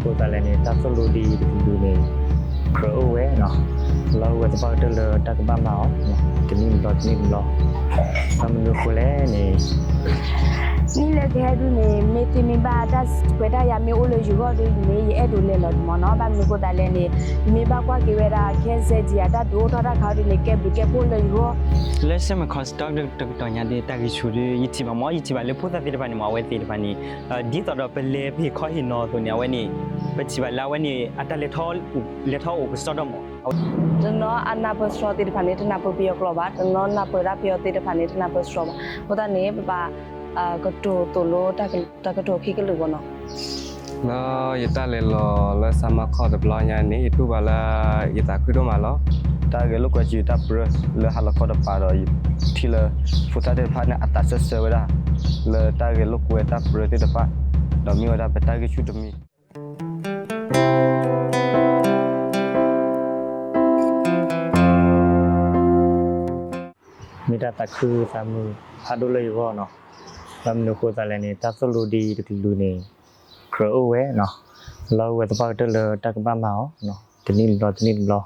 အဃိသတးလဲၣ်န့ၣ် တၢ်သိၣ်လိဒ်အံၤတကလုာ်န့ၣ် ကြၢးအိၣ်ဝဲနီၤ, လီၤဝဲသပှၢ်ကတၢၢ်လၢတၢ်ကဘၣ်မၤအီၤ တနံၣ်တဘျီတနံၣ်တဘျီ, ဘၣ်မနုၤအဃိလဲၣ်န့ၣ် နံၣ်လၢကဟဲဒုန့ၣ် မ့ၢ်တမ့ၢ်ဘၣ်တၢ်ခွဲးတၢ်ယာ်မ့ၢ်အိၣ်လၢယဂီၢ်ဒုန့ၣ် ယအဲၣ်ဒိးလဲၤလီၤဒံးမ့ၢ်နီၤ, ဘၣ်မနုၤအဃိသတးလဲၣ်န့ၣ် ယမ့ၢ်ဘၣ်ကွၢ်က့ၤဝဲဒၣ် ခဲစဲးကံ အတၢ်ဒုးအိၣ်ထီၣ်တၢ်ခါဒုန့ၣ် ကဲဘျုးကဲဖှိၣ်လၢယဂီၢ် လၢ Summer Course ဒီတကတီၢ်ညါဒ်တၢ်ဂံၢ်ဆူၣ်ဒ် ယထံၣ်ဘၣ်မ့ၢ် ယထံၣ်ဘၣ်လၢဖိသၣ်သ့ၣ်တဖၣ်န့ၣ်မ့ၢ် အဝဲသ့ၣ်တဖၣ်န့ၣ် ဒ်သိးဒီးပလဲၤပဟ့ၣ်ခီဟ့ၣ်နီၤအသိးန့ၣ် အဝဲန့ၣ် ပထံၣ်ဘၣ်လၢအဝဲန့ၣ် အတၢ်လဲၤထီၣ် လဲၤထီၣ်အိၣ်ကစီဒီမ့ၢ် တနီၤအနၢ်ပၢၢ်စှီၤသ့ၣ်တဖၣ်န့ၣ် တနၢ်ပၢၢ်ပယီၤကျိာ်ဘၣ်, တနီၤနၢ်ပၢၢ်ဒၣ်ပယီၤသ့ၣ်တဖၣ်န့ၣ် တနၢ်ပၢၢ်စှီၤဘၣ်. အဃိသတးန့ၣ် ပဘၣ် ကတိၤသိၣ်လိ တၢ်ကတိၤခံကလုာ်ဘၣ်နီၤ. လၢယတၢ်လဲၤလီၤလၢ Summer Course တဘျီညါန့ၣ် ယတူၢ်ဘၣ်လၢ ယသးခုဒိၣ်မးလီၤ. တၢ်ဂဲၤလိာ်ကွဲစ့ၢ်တၢ်ပြၢလၢဟါလီၤခီတပၤဒီး ယထံၣ်လၢ ဖိသၣ်သ့ၣ်တဖၣ်န့ၣ် အသးစၢၢ်ဆၢဝဲဒၣ် လၢတၢ်ဂဲၤလိာ်ကွဲတၢ်ပြၢသ့ၣ်တဖၣ် ဒီးမ့ၢ်ဝဲဒၣ်ပတၢ်ဂံၢ်ဆူၣ်တမံၤ မ့ၢ်တၢ်သးခုသးမုာ်ဖးဒိၣ်လၢယဂီၢ်နီၤ. ဘၣ်မနုၤအဃိသတးလဲၣ်န့ၣ် တၢ်သိၣ်လိဒ်အံၤတကလုာ်န့ၣ် ကြၢးအိၣ်ဝဲနီၤ, လီၤဝဲသပှၢ်ကတၢၢ်လၢတၢ်ကဘၣ်မၤအီၤ တနံၣ်တဘျီတနံၣ်တဘျီ,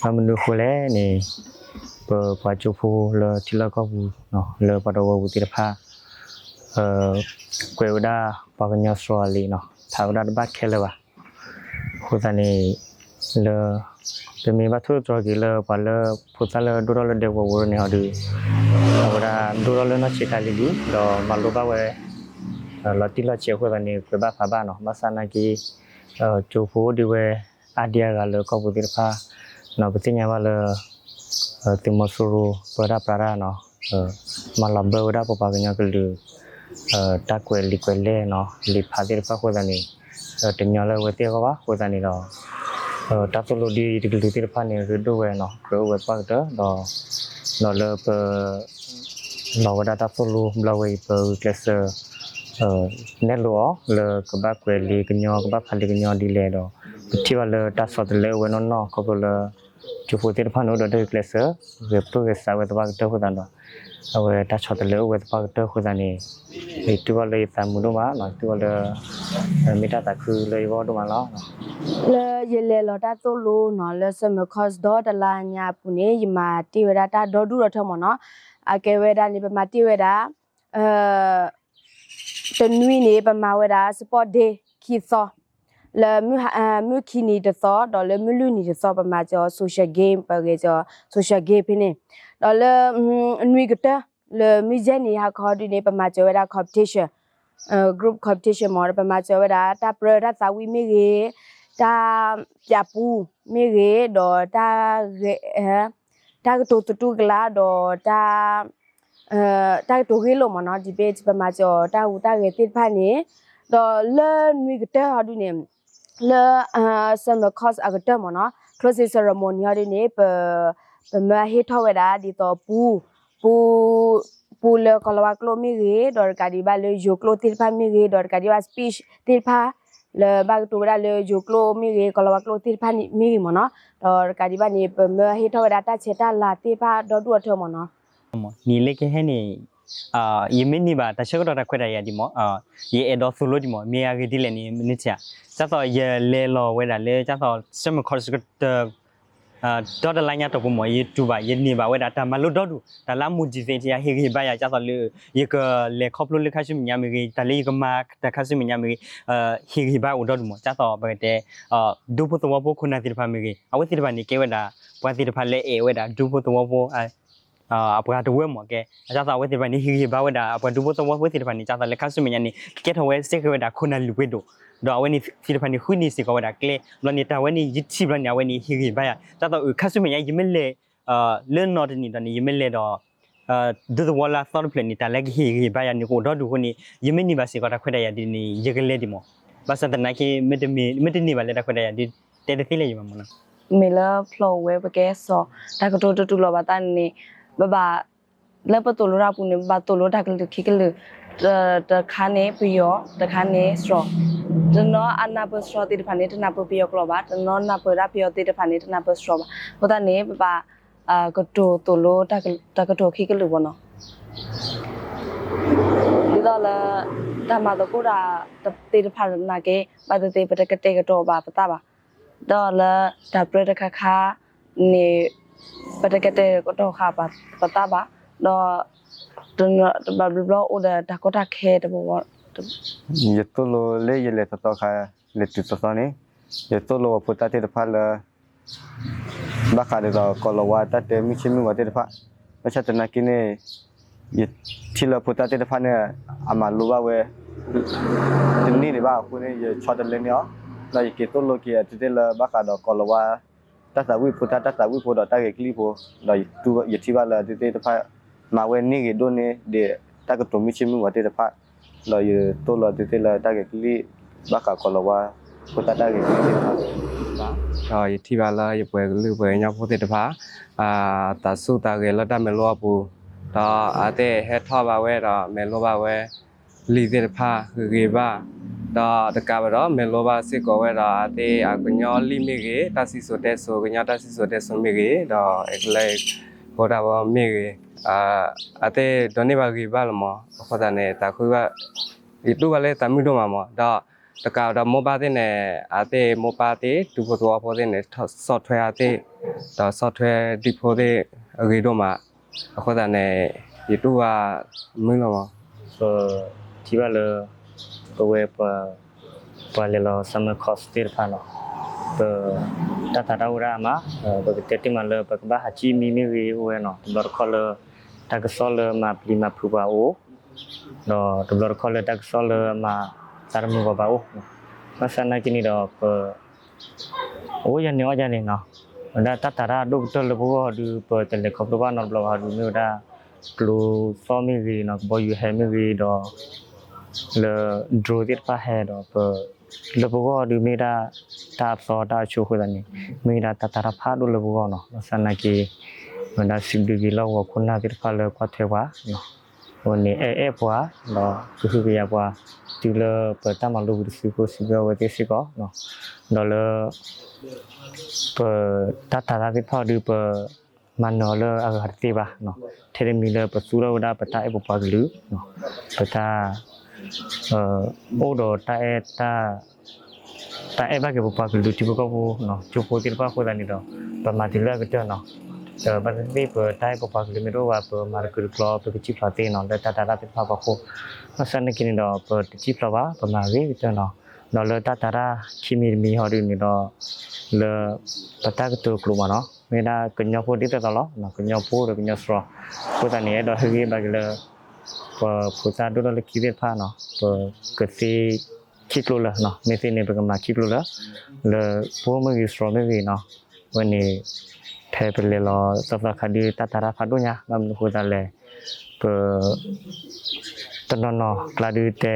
ဘၣ်မနုၤအဃိလဲၣ်န့ၣ် ပပှၤကၠိဖိလၢထံလီၢ်ကီၢ်ပူၤ လၢပှၤဒီးဝဲပူၤသ့ၣ်တဖၣ် ကွဲးဝဲဒၣ်ပှၤကညီစှီၤအလံာ်နီၤ ဖးဝဲဒၣ်တဘၣ်ခဲလၢာ်ဘၣ်. အဃိသတးန့ၣ် လၢ ပမ့ၢ်ဘၣ်ထိၣ်သတြီၤက့ၤလၢပှၤလၢဖိသၣ်လၢဒိၣ်ထီၣ်လၢဒဲကဝီၤပူၤန့ၣ်အီၤဒီး အဝဲဒၣ်ဒိၣ်ထီၣ်လၢနီၢ်ဆံးတၢ်လံၤလံၤ ဒီးမၤလိဘၣ်ဝဲ လီၤတံၢ်လီၤဆဲးအဃိသတးန့ၣ် ကွဲးဘၣ်ဖးဘၣ်နီၤ ဘၣ်ဆၣ်နာ်က့ ကၠိဖိအိၣ်ဒံးဝဲ အါဒံအါဂၤလၢကီၢ်ပူၤသ့ၣ်တဖၣ် ပသ့ၣ်ညါဘၣ်လၢ သုးမီၤစိရိၤပၢတၢ်ပြးတၢ်နီၤ မၤလီၤဘၢဝဲဒၣ်ပပှၤကညီကလုာ် တၢ်ကွဲးလံာ်ကွဲးလဲၢ်နီၤ လံာ်ဖးသ့ၣ်တဖၣ်အဃိသတးန့ၣ် တညီလၢအဝဲသ့ၣ်အဂီၢ်ဘၣ်အဃိသတးန့ၣ်ဒီး တၢ်သိၣ်လိဒ်အံၤတကလုာ်သ့ၣ်တဖၣ်န့ၣ် ရ့ဒိၣ်ဝဲနီၤ ကြၢးအိၣ်ဝဲသပှၢ်ကတၢၢ်ဒီး ဒီးလၢပ လီၤဝဲဒၣ်တၢ်သိၣ်လိဘျီဝဲအံၤ ပဂုာ်ကျဲးစၢး နဲၣ်လိာ်အီၤလၢကဘၣ်ကွဲးလံာ်ကညီ ကဘၣ်ဖးလံာ်ကညီဒ်လဲၣ်ဒီး ပထံၣ်ဘၣ်လၢတၢ်ဆီတလဲအိၣ်ဝဲနီၢ်နီၢ် ခီဖျိလၢ ကၠိဖိသ့ၣ်တဖၣ်န့ၣ် အိၣ်ဒီးတၢ်ဂုာ်ကျဲးစၢး ဂဲၤပၢၢ်ဂဲၤဆးဝဲသပှၢ်ကတၢၢ်အဃိသတးဒီး အဝဲတၢ်ဆီတလဲအိၣ်ဝဲသပှၢ်ကတၢၢ်အဃိသတးန့ၣ် ယတူၢ်ဘၣ်လၢယသးမုာ်ဒိၣ်မးနီၤ ယတူၢ်ဘၣ်လၢ မ့ၢ်တၢ်သးခုလၢယဂီၢ်ဒိၣ်မးလီၤ. လၢယလဲၤလီၤတၢ်သိၣ်လိနီၤ လၢ Summer Course ဒီတလါညါအပူၤန့ၣ် ယမၤတ့ၢ်ဝဲဒၣ်တၢ်ဒီဒူၣ်ဒီထၢမ့ၢ်နီၤ အကဲဝဲဒၣ်န့ၣ် ပမၤတ့ၢ်ဝဲဒၣ် တနွံန့ၣ် ပမၤဝဲဒၣ် Sport Day ခံသီ, လၢ မုၢ်ခံနံၤတသီ ဒီးလၢမုၢ်လွံၢ်နံၤတသီ ပမၤစၢၤ social game ပဂဲၤစၢၤ social game ဖဲန့ၣ်, ဒီးလၢ နွံကတၢၢ် လၢမုၢ်ယဲၢ်နံၤဟါခီဒုန့ၣ် ပမၤစၢၤဝဲဒၣ် competition, group competition မ့ၢ် ပမၤစၢၤဝဲဒၣ်တၢ်ပြၢတၢ်သးဝံၣ်မ့ၢ်ဂ့ၤ, တၢ်ပျးပူမ့ၢ်ဂ့ၤ, ဒီး တၢ်ကတိၤသတူၢ်ကလာ် ဒီး တၢ်ကတိၤဂ့ၢ်လိာ်မ့ၢ်နီၤ debate ပမၤစၢၤတၢ်ဟူးတၢ်ဂဲၤသ့ၣ်တဖၣ်န့ၣ်, ဒီးလၢနွံကတၢၢ်ဟီဒုန့ၣ် လၢ Summer Course အကတၢၢ်မ့ၢ်နီၤ closing ceremony ဟီဒုန့ၣ် ပ ပမၢဟ့ၣ်ထီၣ်ဝဲဒၣ်ဒ်သိးပူ ပူ ပူလၢကီၤလၤဝါကျိာ်မ့ၢ်ဂ့ၤ, ဒီးတကးဒံးဘၣ်လၢယိၤကျိာ်သ့ၣ်တဖၣ်မ့ၢ်ဂ့ၤ, ဒီးတကးဒံးဘၣ် speech သ့ၣ်တဖၣ် လၢဘၣ်ကတိၤဝဲဒၣ်လၢယိၤကျိာ်မ့ၢ်ဂ့ၤ, ကီၤလၤဝါကျိာ်သ့ၣ်တဖၣ်မ့ၢ်ဂ့ၤမ့ၢ်နီၤ, ဒီးတကးဒံးဘၣ်န့ၣ် ပမၢဟ့ၣ်ထီၣ်ဝဲဒၣ်တၢ်ဆဲးတၢ်လၤသ့ၣ်တဖၣ်ဒီဒူၣ်အထၢမ့ၢ်နီၤ. နံၤလၢကဟဲန့ၣ် ယမ့ၢ်န့ၢ်ဘၣ်တၢ်ဆၢကတီၢ်တၢ်ခွဲးတၢ်ယာ်ဒံးမ့ၢ်, ယအဲၣ်ဒိးသိၣ်လိဒံးမ့ၢ် မ့ၢ်အဂ့ၢ်ဒ်လဲၣ်န့ၣ် မ့ၢ်နထံၣ်ဧါ, ဒ်သိးယလဲၤလီၤဝဲဒၣ်လၢဒ်သိး Summer Course ဒီတလါညါတီၢ်ပူၤမ့ၢ် ယတူၢ်ဘၣ် ယန့ၢ်ဘၣ်ဝဲဒၣ်တၢ်မၤလိဒီဒူၣ် တၢ်လၢ motivate ယၤ ဟ့ၣ်ဂံၢ်ဟ့ၣ်ဘါယၤ ဒ်သိးလၢ ယကလဲၤခီဖျိလၢခါဆူမဲာ်ညါမ့ၢ်ဂ့ၤ တၢ်လၢယကမၤတၢ်ခါဆူမဲာ်ညါမ့ၢ်ဂ့ၤ ဟ့ၣ်ဂံၢ်ဟ့ၣ်ဘါအိၣ်ဒီဒူၣ်မ့ၢ် ဒ်သိးပကတဲ ဒူဖိသဝီဖိခိၣ်နၢ်သ့ၣ်တဖၣ်မ့ၢ်ဂ့ၤ အဝဲသ့ၣ်တဖၣ်န့ၣ် ကဲဝဲဒၣ် ပှၤသ့ၣ်တဖၣ်လၢအဲၣ်ဝဲဒၣ်ဒူဖိသဝီဖိ အပှၤတဝၢမ့ၢ်ကဲ ဒ်သိးအဝဲသ့ၣ်တဖၣ်န့ၣ် ဟ့ၣ်ဂံၢ်ဟ့ၣ်ဘါဝဲဒၣ် အပှၤဒူဖိသဝီဖိသ့ၣ်တဖၣ်န့ၣ် ဒ်သိးလၢခါဆူမဲာ်ညါန့ၣ် ကကဲထီၣ်ဝဲစ့ၢ်ကီးဝဲဒၣ်ခိၣ်နၢ်လုၢ်ပှ့ၤဒိၣ်, ဒီးအဝဲန့ၣ်သ့ၣ်တဖၣ်န့ၣ် ဃုန့ၢ်စ့ၢ်ကီးဝဲဒၣ်ကျဲ ဘျီန့ၣ် တၢ်ဝဲန့ၣ် ယထံၣ်ဘျီန့ၣ် အဝဲန့ၣ် ဟ့ၣ်ဂံၢ်ဟ့ၣ်ဘါယၤ ဒ်သိးအၢ ခါဆူမဲာ်ညါ ယမ့ၢ်လဲၤ လၢနီၢ်တနံၤဒီးန့ၣ် ယမ့ၢ်လဲၤဒီး ဒူသဝီလၢအသီတဖျၢၣ်န့ၣ် တၢ်လၢကဟ့ၣ်ဂံၢ်ဟ့ၣ်ဘါယၤန့ၣ် ကအိၣ်ဒီဒူၣ်အဃိန့ၣ် ယမ့ၢ်န့ၢ်ဘၣ်စ့ၢ်ကီးတၢ်ခွဲးတၢ်ယာ်ဒ်န့ၣ် ယကလဲၤဒံးမ့ၢ်, ဘၣ်ဆၣ်သနာ်က့ မ့ၢ်တန့ၢ်ဘၣ်လၢတၢ်ခွဲးတၢ်ယာ်ဒ် တဲတသ့လၢၤယၤဘၣ်မ့ၢ်နီၤ. မ့ၢ်လၢဖျီအိၣ်ဝဲပကဲစီၤ တၢ်ကတိၤတတူၢ်လိာ်ဘၣ်သးန့ၣ် ပဘၣ် လၢပသိၣ်လိတၢ်ပူၤန့ၣ် ပဘၣ်သိၣ်လိတၢ်ကလုၢ်ခံကလုာ်, တခါန့ၣ်ပယီၤ တခါန့ၣ်စှီၤ, တနီၤအနၢ်ပၢၢ်စှီၤသ့ၣ်တဖၣ်န့ၣ် တနၢ်ပၢၢ်ပယီၤကျိာ်ဘၣ်, တနီၤနၢ်ပၢၢ်ဒၣ်ပယီၤသ့ၣ်တဖၣ်န့ၣ် တနၢ်ပၢၢ်စှီၤဘၣ်. အဃိသတးန့ၣ် ပဘၣ် ကတိၤသိၣ်လိ တၢ်ကတိၤခံကလုာ်ဘၣ်နီၤ. ဒ်သိးလၢ တၢ်မၤသကိးတၢ်သ့ၣ်တဖၣ်နာ်က့ ဘၣ်သ့ၣ်သ့ၣ် ပတကတဲာ်ကတီၤဘၣ်ပသးဘၣ်. ဒီးလၢတၢ်ပြၢတခါခါန့ၣ် ပတကတဲာ်ကတီၤဃာ်ပသးဘၣ်. ဒီး တဘျီဘျီအိၣ်ဒီးတၢ်ကီတၢ်ခဲတဘိဘိ. ယသိၣ်လိလၢယလဲၤသီသီခါ လဲၤတုၤသီသီန့ၣ် ယသိၣ်လိအဖိသၣ်သ့ၣ်တဖၣ်လၢ ဘၣ်ဃးဒီးကီၢ်လီၤဝါတၢ်တဲမုၢ်ဆ့ၣ်မုၢ်ဂီၤသ့ၣ်တဖၣ်, ဘၣ်ဆၣ်သနာ်က့န့ၣ် ယထံၣ်လၢဖိသၣ်သ့ၣ်တဖၣ်န့ၣ် အမၤလိဘၣ်ဝဲ တန့ၢ်ဒံးဘၣ်အဃိန့ၣ် ယဆီတလဲန့ၢ်အီၤ, ဒီးယက့ၤသိၣ်လိက့ၤအသုသ့ၣ်လၢဘၣ်ဃးဒီးကီၢ်လီၤဝါ တၢ်သးဝံၣ်ဖိသၣ် တၢ်သးဝံၣ်ဖိဒီးတၢ်ဂဲၤကလံၣ်ဖိ, ဒီးယထံၣ်ဘၣ်လၢအသုသ့ၣ်တဖၣ် မၤဝဲန့ၢ်ဂ့ၤဒိၣ်န့ၢ်ဒံး တၢ်ကတိၤမုၢ်ဆ့ၣ်မုၢ်ဂီၤသ့ၣ်တဖၣ်, ဒီးယသိၣ်လိအသုသ့ၣ်လၢတၢ်ဂဲၤကလံၣ် ဘၣ်ဃးကီၢ်လီၤဝါ ဖိသၣ်တၢ်ဂဲၤကလံၣ်သ့ၣ်တဖၣ် ဒီးယထံၣ်ဘၣ်လၢယပှၤကလုာ်ပှၤကညီဖိသ့ၣ်တဖၣ် သးစူၢ်သးဂဲၤလၢတၢ်မဲာ်လိအပူၤ, ဒီးအဝဲသ့ၣ်ဟဲထီၣ်ဘၣ်ဝဲဒီးမဲာ်လိဘၣ်ဝဲ လံာ်သ့ၣ်တဖၣ်ဂ့ၤဂ့ၤဘၣ်, ဒီးတကးဘၣ်ဒီးမဲာ်လိဘၣ်စ့ၢ်ကီးဝဲဒီးအဝဲသ့ၣ်အကညီလံာ်မ့ၢ်ဂ့ၤ, တၢ်စံၣ်စိၤတဲစိၤ ကညီတၢ်စံၣ်စိၤတဲစိၤမ့ၢ်ဂ့ၤ, ဒီး ဖိတၢ်ဖိမ့ၢ်ဂ့ၤ, အဝဲသ့ၣ်ဒိးန့ၢ်ဘၣ်ဂ့ၤဘၣ်လီၤမး. အဃိသတးန့ၣ် သးခုဘၣ် ယတူၢ်ဘၣ်လၢသးမုာ်ဒိၣ်မးမး, ဒီးတကးဒီးမိၢ်ပၢ်သ့ၣ်န့ၣ် အဝဲသ့ၣ်မိၢ်ပၢ်သ့ၣ် ဒူဖိသဝီဖိသ့ၣ်န့ၣ် ဆီၣ်ထွဲအဝဲသ့ၣ်, ဒီးဆီၣ်ထွဲဒံဖိသ့ၣ်အဂ့ၤဒိၣ်မး, အဃိသတးန့ၣ် ယတူၢ်ဘၣ်မုာ်လီၤမး. ပထံၣ်ဘၣ်လၢ ပဝဲ ပှၤလဲၤလီၤ summer course သ့ၣ်တဖၣ်နီၤ, ပ တၢ်သးတၢ်အိၣ်ဒၣ်အါမး, ပကတဲတ့ၢ်မးလၢပကဘၣ်ဟးကံၣ်မံမ့ၢ်ဂ့ၤအိၣ်ဝဲနီၤ, တဘျီတခီၣ်လၢ တၢ်ကစီၣ်လၢမၤပျံၤမၤဖုးပှၤအိၣ်, ဒီးတဘျီတခီၣ်လၢတၢ်ကစီၣ်လၢမၤသးတမုာ်ဂီၤပှၤအိၣ်, ဘၣ်ဆၣ်သနာ်က့န့ၣ်ဒီး ပ အိၣ်ယၤန့ၣ်အီၣ်ယၤန့ၣ်နီၤ, ဝဲဒၣ်တၢ်သးတၢ်ဒိၣ်ကတၢၢ်လၢပဂီၢ်ဒုး ပတလဲၤခီဖျိဘၣ်နီတဘျီဘၣ်ဒုး မ့ၢ်ဝဲဒၣ် ကျိသီၣ်မ့ၢ်ဂ့ၤနီၤ, ကဘီယူၤဟဲမ့ၢ်ဂ့ၤဒီး လၢ drone သ့ၣ်တဖၣ်ဟဲဒီး ပ လၢပဂီၢ်ဒုးမ့ၢ်ဒၣ် တၢ်အသီတၢ်အဆိအဃိသတးန့ၣ် မ့ၢ်ဒၣ်တၢ်သးတၢ်ဖးဒိၣ်လၢပဂီၢ်နီၤ, ဘၣ်ဆၣ်သနာ်က့ ဝဲဒၣ်စံးဘျုးက့ၤလၢဂီၤခိၣ်နၢ်သ့ၣ်တဖၣ်လၢကွၢ်ထွဲပှၤ အဝဲန့ၣ် အဲၣ်အဲၣ်ပှၤ ဒီးကဟုကယာ်ပှၤ တုၤလၢပတၢ်မၤလိပူၤတစုဖိ စံးဘျုးဝဲသ့ၣ်စ့ၢ်ကီး, ဒီးလၢ ပတၢ်သးတၢ်သ့ၣ်တဖၣ်ဒုး ပမၤနၢၤအီၤလၢအဂၤတသ့ဘၣ်, ထဲတမံၤလၢပသူထီၣ်ဝဲဒၣ်ပတၢ်အဲၣ်ပပှၤကလုာ်, ပတၢ် အိၣ်ဒီးတၢ်အဲၣ် တၢ်အဲၣ်ဘၣ်က့ၤပပှၤကလုာ်ထံဖိကီၢ်ဖိ ကၠိဖိသ့ၣ်တဖၣ်အဃိသတးန့ၣ်ဒီး ပမၤတုၤလၢအကတၢၢ်နီၤ, ဒီးဘၣ်သ့ၣ်သ့ၣ်ပတၢ်အဲၣ်ပပှၤကလုာ်မ့ၢ်တအိၣ်ဘၣ် ပမၤတကုာ်တကျီ ပကစံၣ်ဖျိးသ့နီၤ လၢတၢ်သးတၢ်သ့ၣ်တဖၣ်အဖီခိၣ်, ဘၣ်ဆၣ်သနာ်က့န့ၣ်ဒီး ပတစံၣ်ဖျိးဘၣ် ပမၤဂ့ၤကတၢၢ်နီၤ, ဒီးလၢတၢ်သးတၢ်ခံမံၤတမံၤဟီဒုးန့ၣ်ဒီး လၢ ပတၢ်ကတိၤကျိာ်မးနီၤ မ့ၢ်ဒၣ်ကညီဖိဒ်သိးသိးလီၤ, ကညီဖိဒီးကညီစှီၤ, အဃိသတးန့ၣ် အဲၣ်ဒိးဟ့ၣ်ဂံၢ်ဘါက့ၤလၢ ပဖိသၣ်ဒိၣ်ထီၣ်လၢခံသ့ၣ်တဖၣ်နီၤ ပကသ့ခံကျိလၢာ်, မ့ၢ်သ့န့ၣ် ပကမၤခံကျိလၢာ်, လၢဖိမ့ၢ်ဂ့ၤစှီၤမ့ၢ်ဂ့ၤနီၤ, အဝဲန့ၣ် ဖဲပလဲၤလီၤသီသီခါဒုး တၢ်သးတၢ်ဖးဒိၣ်ညါ ဘၣ်မနုၤအဃိသတးလဲၣ်, ပ တနီၤနီၤကျါဒုးတဲ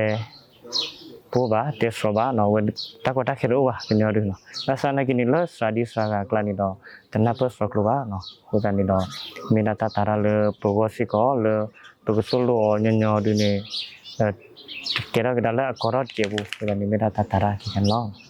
ပအိၣ်ဘၣ် တဲစှီၤဘၣ်နီၤ, အဝဲတၢ်ကီတၢ်ခဲတအိၣ်ဘၣ် ကညီဒုးနီၤ, ဘၣ်ဆၣ်သနာ်က့န့ၣ် လၢစှၤဒံစှၤဂၤအကျါန့ၣ်ဒီး တနၢ်ပၢၢ်စှီၤကျိဘၣ်နီၤ, အဃိသတးန့ၣ်ဒီး မ့ၢ်ဒၣ်တၢ်သးတၢ်လၢပဂီၢ်စ့ၢ်ကီး လၢပကသိၣ်လိအီၤညီညီဒုးန့ၣ် ကဲထီၣ်ကဒါလၢအကီထီၣ်တစဲးပူၤ အဃိသတးန့ၣ် မ့ၢ်ဒၣ်တၢ်သးတၢ်ခံခါန့ၣ်လီၤ.